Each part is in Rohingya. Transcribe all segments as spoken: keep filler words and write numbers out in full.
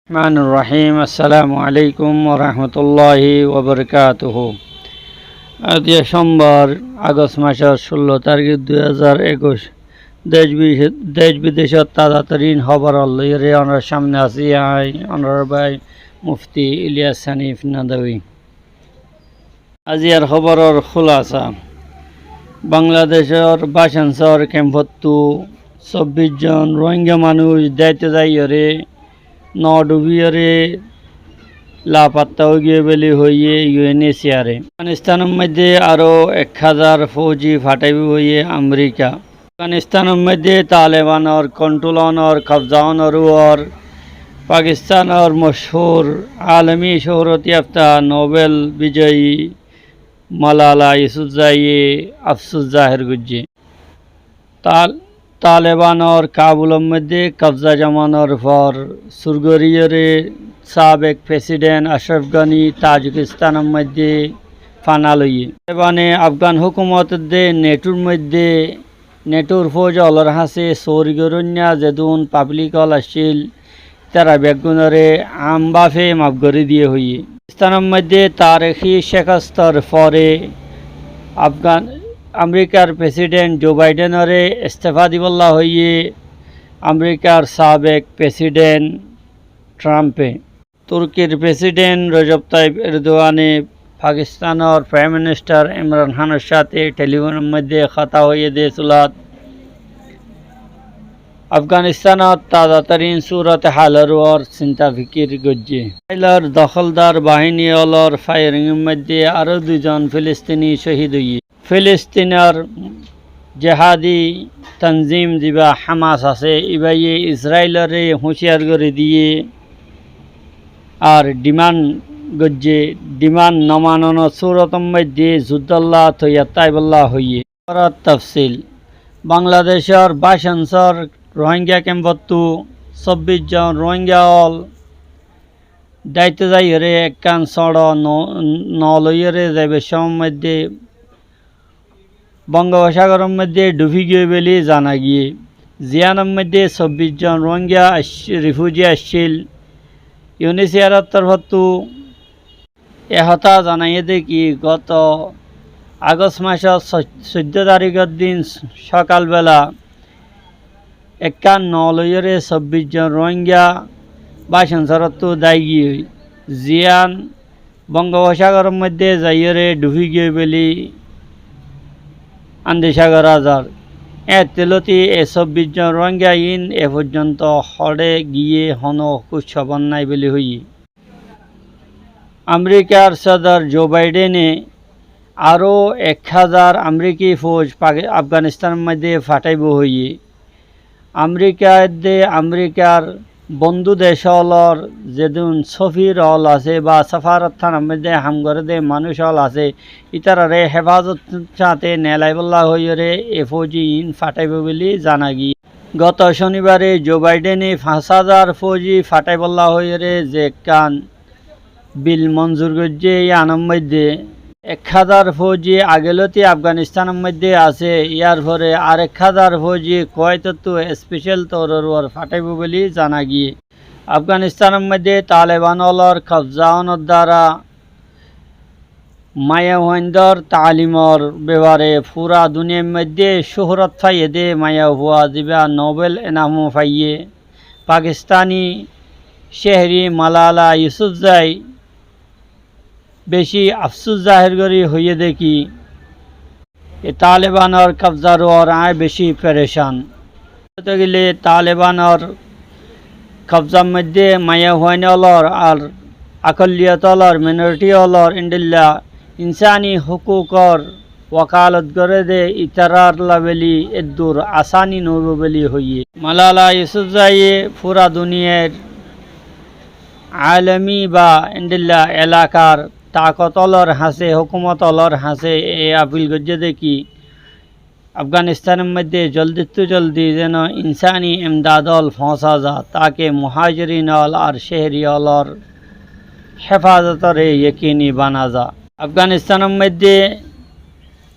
Rahmanir Rahim. Assalamu alaikum wa rahmatullahi wa barakatuhu. Aijja cómbar, Agost masor cullo tarik, dui házar ekuic. Dec bi-, dec bidecor taza tarin hóbor loiyóre ónorar sámne así añí, ónorar bái Mufti Iliyas Hanif Nadwi. Aijjar hóboror kúlasa. Bangladecor Bácansor kemfottú sobbic zon Rohingya manúic dáite zaiyóre no dhubiyóre lapatta óigiyoi bóli hoiyé U N H C R e. Afganistanor moiddé aró ek házar fóuji fatháibo hoiyé Amerika. Afganistanor moiddé Talebanor kontrol ónor, kobza ónor uore Pakistanor mochúr, alami cóhorot yafta Nobel bijoyi Malala Yusufzaiye afsus zahér goijjé. Tal-, Talebanor Kabulor moiddé kobza zomanor for sur goríyore sabek president Ashraf Ghani Tajikistanor moiddé fana loiyé. Talebane Afgan hókumotor de netor moiddé netor fóuj ólor hañsé sóri goróinna zedún pablik ól accíl, ítara beggúnore aámbafe maf gorí diyé hoiyé. Afganistanor moiddé tarikí cekostor fore Afgan-, Amerikar president Joe Bidenore estefa dibolla hoiyé Amerikar sabek president Trumpe. Turkir president Recep Tayyip Erdogan e Pakistanor Prime Minister Imran Khanor sáte telefonor moiddé hotá hoiyé de sulat Afganistanor taza tarin surot halor uore sinta fikir goijjé. Israilor dokoldar bahini ólor fairingor moiddé aró dui zon Filistini cóhid hoiyé. Filistinor jihadi tanzim ziba Hamas asé, ibaye Israilore húciyar gorí diyé ar dhimand goijjé, dhimand no manonor surotor moiddé zuddolla toiyar táibolla hoiyé. Hóboror tafsil. Bangladecor Bácansor Rohingya kemfottú sobbic zon Rohingya ól dáite zaiyóre ekkán sóñço no-, no loiyóre zaibar cómor moiddé Bongobosagoror moiddé dhufi giyói bóli zana giyé. Ziyánor moiddé sobbic zon Rohingya ac-, rifuji accíl. U N H C R or torfóttu e hotá zanaiyé de ki, goto Agost masor soi-, soiddó tarikor din sokal bela ekkán no loiyóre sobbic zon Rohingya Bácansoróttu dái giyói, ziyán Bongobosagoror moiddé zaiyóre dhufi giyói bóli andeca gorá zar. Éttelóti e sobbic zon Rohingya iín e foijjonto hoçé giyé honó kuc hóbor nái bóli hoiyé. Amerikar sodor Joe Biden e aró ek házar Ameriki fóuj Pak-, Afganistanor moiddé fatháibo hoiyé. Amerika edde Amerikar bondú dec ólor zedún sofir ól asé ba safarot hánar moiddé ham goré de manúic ól asé, ítarare hefazotor sáte neelaibolla hoiyóre e fóuji iín fatháibo bóli zana giyé. Goto cónibare Joe Biden e fañs házar fóuji fatháibolla hoiyóre ze ekkán bil monzur goijjé, yíanor moiddé ek házar fóuji agelóti Afganistanor moiddé asé, yárfore arek házar fóuji Kuwaitottu especel touror uore fatháibo bóli zana giyé. Afganistanor moiddé Taleban ólor kobza ónor dara maiyafuaindor taalimor bebare fura duniyair moiddé cóhorot faiyé de maiyafua ziba Nobel enam faiyé Pakistani cehri Malala Yusufzai beci afsus zahér gorí hoiyé de ki, e Talebanor kobzar uore añí beci perecan. Hoito gile Talebanor kobzar moiddé maiyafuain ólor ar akolliyot ólor, minoriti ólor, endilla insani hókukor wokalot goré de ítarar lá bóli eddur asani noóibo bóli hoiyé. Malala Yusufzaiye fura duniyair alami ba endilla elakar takot ólor hañsé, hókumot ólor hañsé e afil goijjé de ki, Afganistanor moiddé joldittú joldi zeno insani emdad ól foóñsa za, take muhajirin ól ar cehri ólor hefazotore yekini bana za. Afganistanor moiddé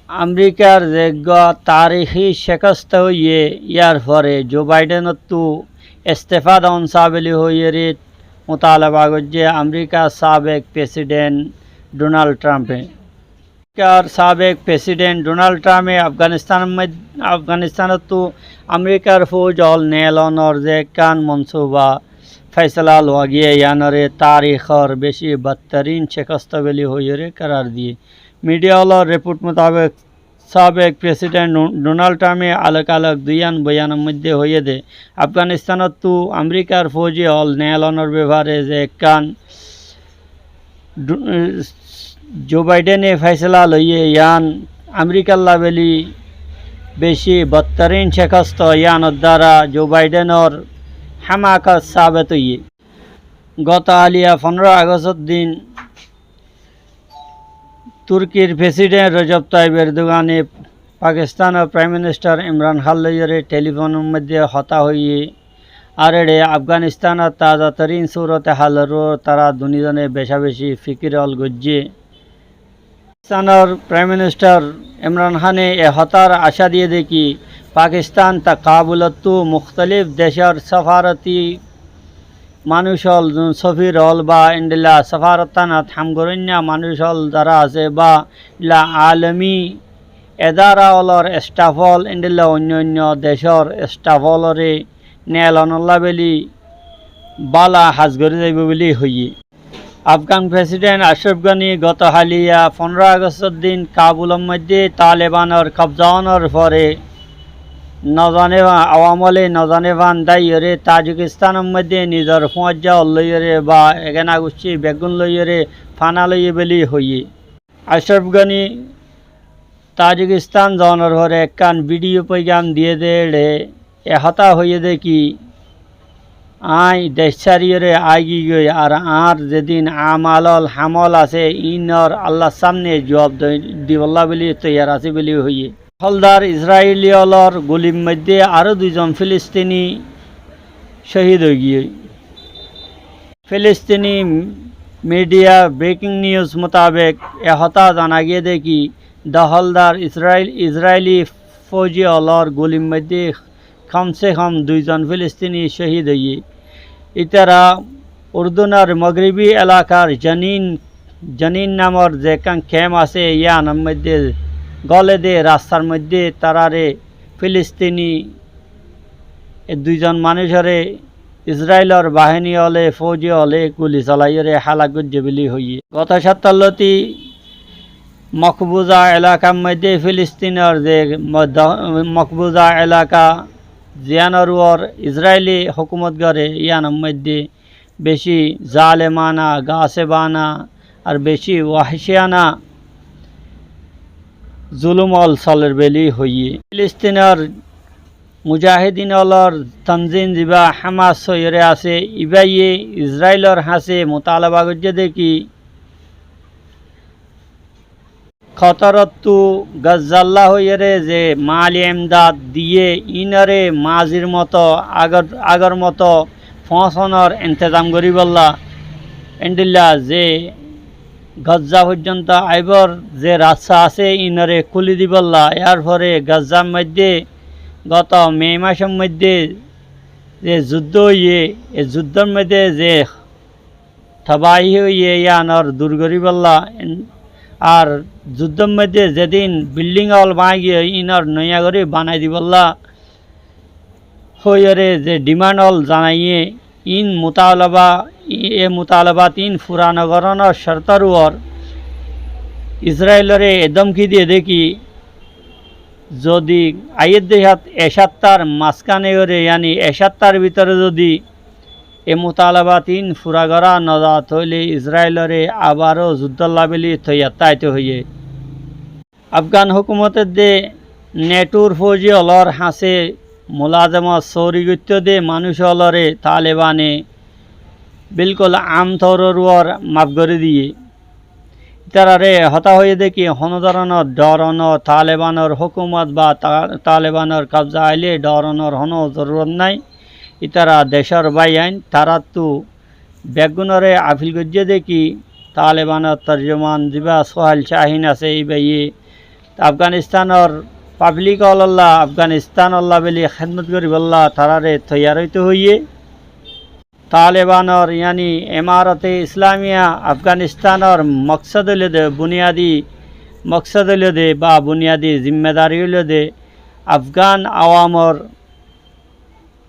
Amerikar zeggúa tarikí cekosto óiye, yárfore Joe Bidenottu estefa don sa bóli hoiyóre mutalaba goijjé Amerikar sabek president Donald Trumpe. Amerikar sabek president Donald Trumpe Afganistan mod-, Afganistanottú Amerikar fouj ól neelonor ze ekkán monsuba faisala lowa giyé, yíanore tarikor beci badtarin cekosto buli hoiyóre karar diyé. Midiya ólor report mutabek, sabek president Don-, Donald Trumpe alok alok duiyán boyanor moidde hoiyé de, Afganistanottú Amerikar fouji ól neelonor befare ze ekkán du-, Joe Bidene faisala loiyé, yían Amerikar labeli beci badtarin cekosto, yíanor dara Joe Bidenor hámakat sabet óiye. Goto haliya fondro Agostor din Turkir president Rejep Tayyip Erdogane Pakistanor Prime Minister Imran Khan loiyóre telefonor moidde hotá hoiyé. Ar eçe Afganistanor tazatarin surot halor uore tara dunizone becabeci fikir ól goijjé. Pakistanor Prime Minister Imran Khane e hotár acá diyé de ki, Pakistan ta Kabulottú muktalif decor safaroti manúic ól, zun sofir ól ba endilla safarottanot ham goróinna manúic ól zara asé ba endilla alomi edara ólor estaf ól, endilla oinno oinno decor estaf ólore neelonor labeli bála ham gorí zaibou buli hoiyé. Afgan president Ashraf Ghani goto haliya fondro Agostor din Kabulor moidde Talebanor kobza ónor fore nozane fa-, awamole nozane fán daiyóre Tajikistanor moidde nizor fuáñijja ól loiyóre ba egena guccí beggún loiyóre fana loiyé buli hoiyé. Ashraf Ghani Tajikistan zonor fore ekkán bidiyo foigam diyé de eçe e hotá hoiyé de ki, añí dec sáriyoré aigígoi, ar añár zedin amal ól, ham ól asé, iínor Allar sámne juab doi-, dibolla buli toiyar así buli hoiyé. Doholdar Israeli ólor gulir moidde aró duizon Filistini cóhid óigiyoi. Filistini midiya breaking news mutabek e hotá zana giyé de ki, doholdar Israel, Israeli fouji ólor gulir moidde kom se kom duizon Filistini cóhid óiye. Ítara Urdunor mogribi elakar Janin, Janin namor ze ekkán kemp asé, yíanor moidde góle de rastar moidde tarare Filistini e duizon manúicoré Israelor bahini óle, fouji óle guli solaiyóre hálak goijjé buli hoiyé. Goto sóptalóti Mokbuza elakar moidde Filistinor ze mo-, do-, Mokbuza elaka ziyánor uore Israeli hókumot goré, yíanor moidde beci zalemana, gasebana ar beci wahciyana zulum ól soler buli hoiyé. Filistinor mujahidin ólor tonzim ziba Hamas hoiyóre asé, ibáye Israelor hañsé mutalaba goijjé de ki, Kotorottú Gazzalla hoiyóre ze mali emdad diyé, iínore mazir moto, agor, agor moto foóñsonor entezam goríbolla, endilla ze Gazza foijjonto aibor ze rasta asé, iínore kúli dibolla. Yárfore Gazzar moidde goto me macor moidde ze zuddó óiye, e zuddór moidde ze tobahi óiye, yíanor dur goríbolla, en-, ar zuddór moidde zedin bilding ól báñgi giyói, iínor noiya gorí banai dibolla hoiyóre ze dhimand ól zanaiyé, iín mutalaba, i-, e mutalabat iín fura nogorónor cortor uore Israelore e dómki diyé de ki, zodi aiyér decót e cáttar mazkáne goré, yáni e cáttar bútore zodi e mutalabat iín fura gorá noza, tóile Israelore abaró zuddólla buli toiyar táito hoiyé. Afgan hókumote de netor fouji ólor hañsé mulazemot sóori goittó de manúic ólore Talebane bilkul am touror uore maf gorí diyé. Ítarare hotá hoiyé de ki, honó dóronor dhoronor Talebanor hókumot ba Ta-, Talebanor kobza ailé dhoronor honó zorurot nái. Ítara decór bái ain, taráttu beggúnore afil goijjé de ki, Talebanor torjuman ziba Sohail Cahin asé, íbaye Afganistanor fablik ólolla, Afganistanolla buli hédmot goríbolla tarare toiyar óito hoiyé. Talebanor, yani Emarate Islamiya Afganistanor moksod óilde, buniyadi moksod óilde ba buniyadi zimmadari óilde, Afgan awamor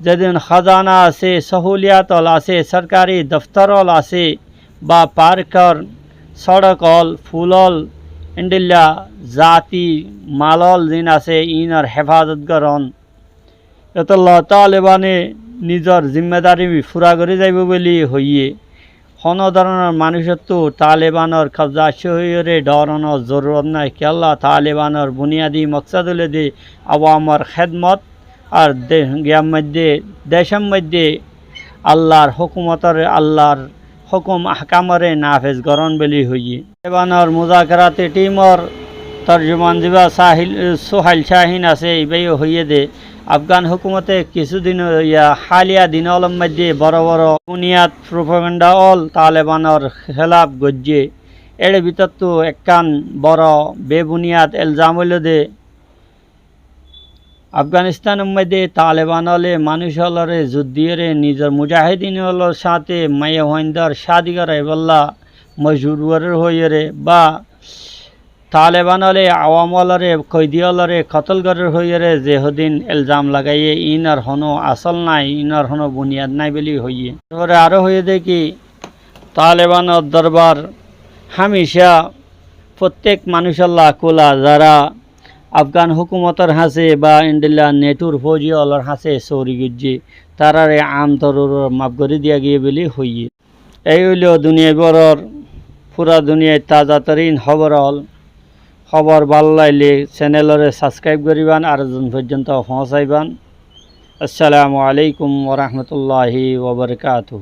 zedún házana asé, sóhuliyat ól asé, sorkari doftor ól asé, ba parkor sódok ól, ful ól, endilla zati mal ól zin asé, inor hefazot goron. Etolla Talebane nizor zimmadari fura gorí zaibo buli hoiye. Hono dóronor manúcottu Talebanor kobza accé hoiyóre dhoronor zorurot nai. Kiyólla Talebanor buniyadi moksod óilde awamor hédmot ar de-, giyar moidde, decor moidde Allar hókumotore, Allar hókum ahkamore nafez goron buli hoiye. Talebanor muzakarati thimor torjuman ziba Sahil, Suhail Shahin asé, ibáye hoiyé de, Afgan hókumote kissú din, ya, háliya din ólor moidde boro boro buniyad propaganda ól Talebanor hélaf goijjé. Ér bútottu ekkán boro bebuniyad elzam óilde, Afganistanor moidde Taleban óle manúc ólore zut diyóre nizor mujahidin ólor sáñte maiyafuaindor cádi goráibolla mojbur gorér hoiyóre ba Taleban óle awam ólore, koidi ólore kotol gorér hoiyóre ze hodún elzam lagaiyé, inor hono asól nai, inor hono buniyad nai buli hoiyé. Tarfore aró hoiyé de ki, Talebanor dorbar hámica fottek manúcolla kúla, zara Afgan hókumotor hañsé ba endilla netor fouji ólor hañsé sóri goijjé, tarare am toror maf gorí diya giyé buli hoiyé. Ei óilo duniyai boror, fura duniyait taza torin hóbor ól. Hóbor bála laile senelore sabskraib goríban ar zon foijjonto foóñsaiban. Assalamu alaikum wa rahmatullahi wa barakatuhu.